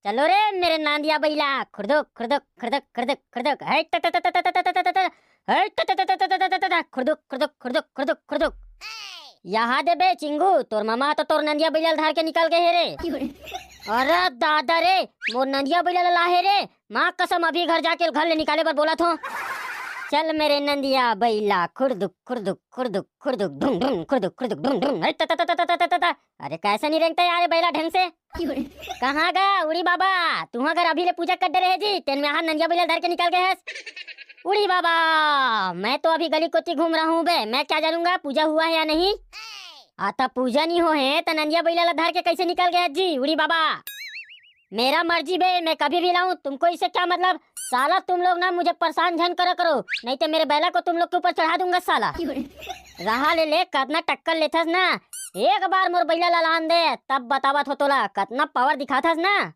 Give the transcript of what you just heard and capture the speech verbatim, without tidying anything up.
चलो रे मेरे नंदिया बइला, खुरदुक खुरदुक खुरदुक खुरदुक खुरदुक, हे ट ट ट ट ट ट ट ट ट, हे ट ट ट ट ट ट ट ट, खुरदुक खुरदुक खुरदुक खुरदुक खुरदुक। यहाँ दे बे चिंगू, तोर ममा तो तोर नंदिया बइला ल धार के निकल गए हे रे। अरे दादा रे, मोर नंदिया बइला ला लाहे रे। माँ कसम, अभी घर जाके घर ले निकाले बर बोलत हों। चल मेरे नंदिया बइला, खुरदुक खुरदुक खुरदुक खुरदुक ढुम ढुम, खुरदुक खुरदुक ढुम ढुम। अरे त त त त त त त त। अरे कैसे नहीं रेंगता यार ये बइला ढंग से? कहाँ गा उड़ी बाबा? तुहा घर अभी ले पूजा कर डरे हे जी, तेन में हाथ नंदिया बइला धर के निकल गए हस। उड़ी बाबा, मैं तो अभी गली कोती घूम रहा हूँ बे, मैं क्या जानूंगा पूजा हुआ है या नहीं। आता पूजा नहीं हो है त नंदिया बइला ला धर के कैसे निकल गए हस जी उड़ी बाबा? मेरा मर्जी बे, मैं कभी भी लाऊं, तुमको इससे क्या मतलब? साला तुम लोग ना मुझे परेशान झन करा करो, नहीं तो मेरे बैला को तुम लोग के ऊपर चढ़ा दूंगा साला। रहा ले ले, कतना टक्कर लेथस ना, एक बार मोर बइला ला लान दे, तब बतावत हो तोला, कतना पावर दिखाथस ना।